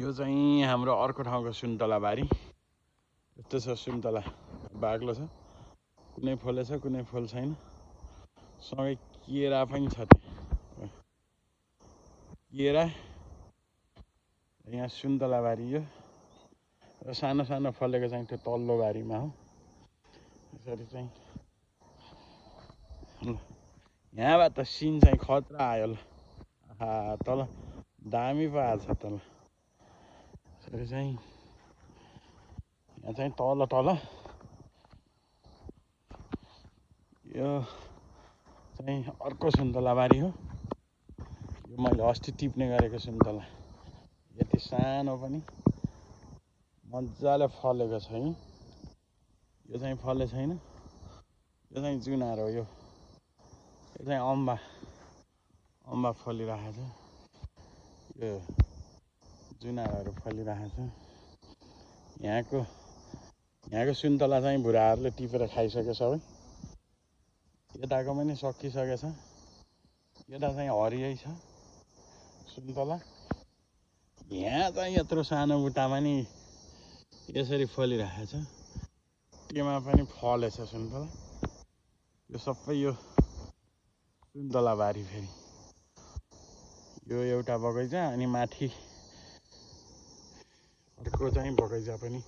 यो चाहिँ हाम्रो अर्को ठाउँको सुन्तला बारी। यस्तो छ सुन्तला, बाक्लो छ, कुनै फलेछ कुनै फल छैन, सँगै केरा पनि छ। केरा, यहाँ सुन्तला बारी, यो सानो सानो फलेको चाहिँ त्यो तल्लो बारीमा हो। यसरी चाहिँ यहाँबाट त सिन चाहिँ खतरा आयो ल। आहा, तल दामी पो आएको छ तल। यसरी चाहिँ यहाँ चाहिँ तल तल यो चाहिँ अर्को सुन्तला बारी हो। यो मैले अस्ति टिप्ने गरेको सुन्तला, यति सानो पनि मजाले फलेको छ। यो चाहिँ फले छैन, यो चाहिँ जुनार हो। यो चाहिँ अम्बा फलिरहेको छ। यो जुनारहरू फलिरहेको छ। यहाँको सुन्तला चाहिँ बुढाहरूले टिपेर खाइसके सबै। यताको पनि सकिसकेछ। यता चाहिँ हरियै छ सुन्तला। यहाँ चाहिँ यत्रो सानो बुट्टामा नि यसरी फलिरहेको छ। त्यसमा पनि फलेछ सुन्तला। यो सबै यो सुन्तला बारी। फेरि यो एउटा बगैँचा, अनि माथि अर्को चाहिँ बगैँचा पनि